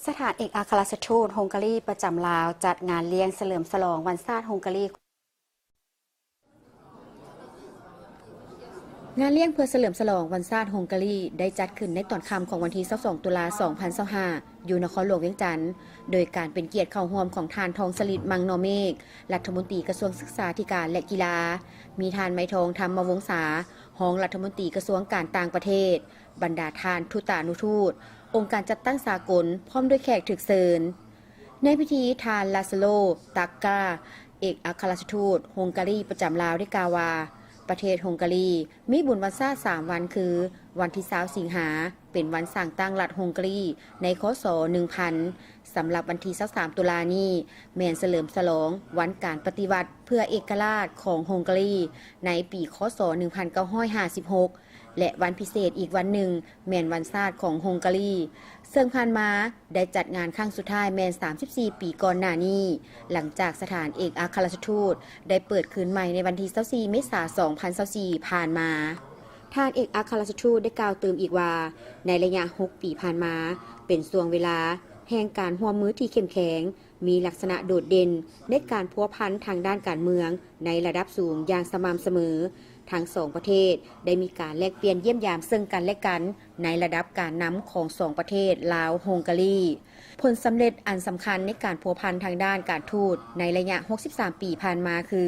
ສະຖານເອກອັຄຄະລັດຖະທູດຮົງກາຣີປະຈຳລາວ ຈັດງານລ້ຽງສະເຫຼີມສະຫຼອງວັນຊາດຮົງກາຣີ. ງານລ້ຽງເພື່ອສະເຫຼີມສະຫຼອງວັນຊາດຮົງກາຣີ ໄດ້ຈັດຂຶ້ນໃນຕອນຄ່ຳຂອງວັນທີຊາວສອງ ຕຸລາ ສອງພັນຊາວຫ້າ ຢູ່ນະຄອນຫຼວງວຽງຈັນ, ໂດຍການເປັນກຽດເຂົ້າຮ່ວມຂອງທ່ານ ທອງສະລິດ ມັງນໍເມກ ລັດຖະມົນຕີກະຊວງສຶກສາທິການ ແລະ ກິລາ, ມີທ່ານ ໄມທອງ ທຳມະວົງສາ ຮອງລັດຖະມົນຕີກະຊວງການຕ່າງປະເທດ, ບັນດາທ່ານທູຕານຸທູດ, ອົງການຈັດຕັ້ງສາກົນ ພ້ອມດ້ວຍແຂກຖືກເຊີນ. ໃນພິທີ, ທ່ານ ລາຊາໂລ ຕັກກາ ເອກອັຄຄະລັດຖະທູດຮົງກາຣີປະຈຳລາວ ໄດ້ກ່າວວ່າ ປະເທດຮົງກາຣີມີບຸນວັນຊາດສາມວັນ ຄື ວັນທີຊາວ ສິງຫາ ເປັນວັນສ້າງຕັ້ງລັດຮົງກາຣີໃນ ຄ.ສ. ໜຶ່ງພັນ. ສຳລັບວັນທີຊາວສາມ ຕຸລານີ້ ແມ່ນສະເຫຼີມສະຫຼອງວັນການປະຕິວັດເພື່ອເອກະລາດຂອງຮົງກາຣີໃນປີ ຄ.ສ. ໜຶ່ງພັນເກົ້າຮ້ອຍຫ້າສິບຫົກ ແລະ ວັນພິເສດອີກວັນໜຶ່ງ ແມ່ນວັນຊາດຂອງຮົງກາຣີ, ເຊິ່ງຜ່ານມາໄດ້ຈັດງານຄັ້ງສຸດທ້າຍແມ່ນສາມສິບສີ່ປີກ່ອນໜ້ານີ້, ຫຼັງຈາກສະຖານເອກອັຄຄະລັດຖະທູດໄດ້ເປີດຄືນໃໝ່ໃນວັນທີຊາວສີ່ ເມສາ ສອງພັນຊາວສີ່ ຜ່ານມາ. ທ່ານເອກອັຄຄະລັດຖະທູດໄດ້ກ່າວຕື່ມອີກວ່າ ໃນໄລຍະຫົກປີຜ່ານມາ ເປັນຊ່ວງເວລາແຫ່ງການຮ່ວມມືທີ່ເຂັ້ມແຂງ, ມີລັກສະນະໂດດເດັ່ນໃນການພົວພັນທາງດ້ານການເມືອງໃນລະດັບສູງຢ່າງສະໝ່ຳສະເໝີ. ທັງສອງປະເທດໄດ້ມີການແລກປ່ຽນຢ້ຽມຢາມເຊິ່ງກັນແລະກັນໃນລະດັບການນຳຂອງສອງປະເທດ ລາວ-ຮົງກາຣີ. ຜົນສຳເລັດອັນສຳຄັນໃນການພົວພັນທາງດ້ານການທູດໃນໄລຍະຫົກສິບສາມປີຜ່ານມາຄື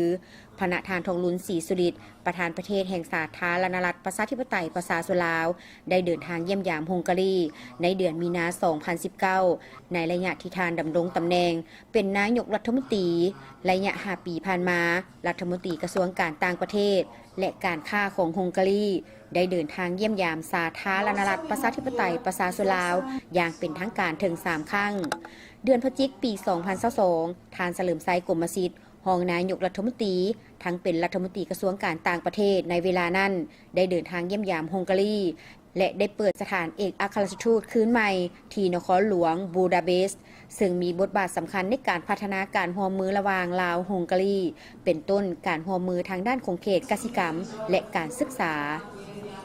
ພະນະທ່ານ ທອງລຸນ ສີສຸລິດ ປະທານປະເທດແຫ່ງສາທາລະນະລັດປະຊາທິປະໄຕປະຊາຊົນລາວ ໄດ້ເດີນທາງຢ້ຽມຢາມຮົງກາຣີໃນເດືອນມີນາ ສອງພັນສິບເກົ້າ ໃນໄລຍະທີ່ທ່ານດຳລົງຕຳແໜ່ງເປັນນາຍົກລັດຖະມົນຕີ. ໄລຍະຫ້າປີຜ່ານມາ, ລັດຖະມົນຕີກະຊວງການຕ່າງປະເທດ ແລະ ການຄ້າຂອງຮົງກາຣີ ໄດ້ເດີນທາງຢ້ຽມຢາມສາທາລະນະລັດປະຊາທິປະໄຕປະຊາຊົນລາວຢ່າງເປັນທາງການເຖິງສາມຄັ້ງ. ເດືອນພະຈິກ ປີສອງພັນຊາວສອງ ທ່ານ ສະເຫຼີມໄຊ ກົມມະສິດ ຮອງນາຍົກລັດຖະມົນຕີ ທັງເປັນລັດຖະມົນຕີກະຊວງການຕ່າງປະເທດໃນເວລານັ້ນ ໄດ້ເດີນທາງຢ້ຽມຢາມຮົງກາຣີ ແລະ ໄດ້ເປີດສະຖານເອກອັຄຄະລັດຖະທູດຄືນໃໝ່ທີ່ນະຄອນຫຼວງບູດາເບສ, ເຊິ່ງມີບົດບາດສຳຄັນໃນການພັດທະນາການຮ່ວມມືລະຫວ່າງລາວ-ຮົງກາຣີ ເປັນຕົ້ນການຮ່ວມມືທາງດ້ານຂົງເຂດກະສິກຳ ແລະ ການສຶກສາ.